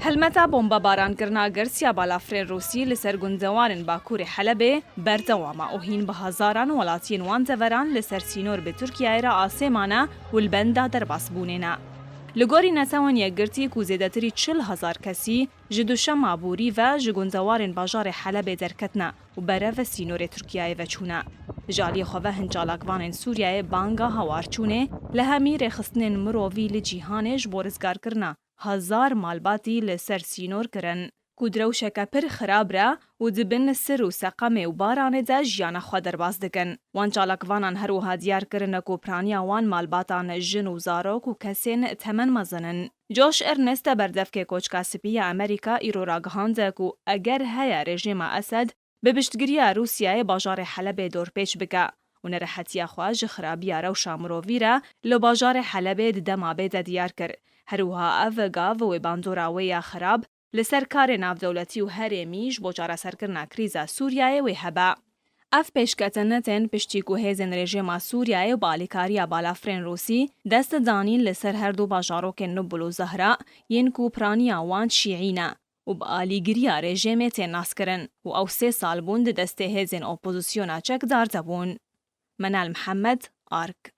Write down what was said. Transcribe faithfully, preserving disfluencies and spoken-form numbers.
Helmeta bombebarankirina girs ya balafirên Rûsî li ser gundewarên Bakurê Helebê berdewam e û hîn bi hezaran welatiyên wan deveran li ser sînor bi Tirkiyeyê re asê mane û li benda derbasbûnê ne. Li gorî Netewên Yekgirtî ku zêdetirî çil hezar kesî ji duşema borî ve ji gundewarên bajarê Helebê derketine û berev sînorê Tirkiyeyê ve çûne. Ji aliyê xwe ve hin çalakvanên Sûriyeyê banga hawarçûnê li hemî rêxistinên mirovî li cîhanê ji bo rizgarkirina hezar malbatî li ser sînor kirin, ku di rewşeke pir xirab re û di bin sir û seqemê û baranê de jiyana xwe derbas dikin. Wan çalakvanan her wiha diyar kirine ku piraniya wan malbatan jin û zarok û kesên temen mezin in. Josh Earnest, berdevkê Koçka Spî ya Amerîka, îro ragihande ku eger heye rejîma Esed bi piştgiriya Rûsyayê bajarê Helebê dorpêç bike û nerehetiya xwe ji xirabiya rewşa mirovî re li bajarê Helebê di dema bê de diyar kir. Her wiha ev gav wê bandora wê ya xirab li ser karê navdewletî û herêmî ji bo çareserkirina krîza Sûriyeyê wê hebe. Ev pêşketin tên piştî ku hêzên rejîma Sûriyeyê bi alîkariya balafirên Rûsî dest danîn li ser her du bajarokên Nubul û Zehra, yên ku piraniya wan şîî ne û bi alîgiriya rejîmê tên naskirin û ew sê sal bûn di destê hêzên opozisyona çekdar de bûn. Menal Mihemed, Ark.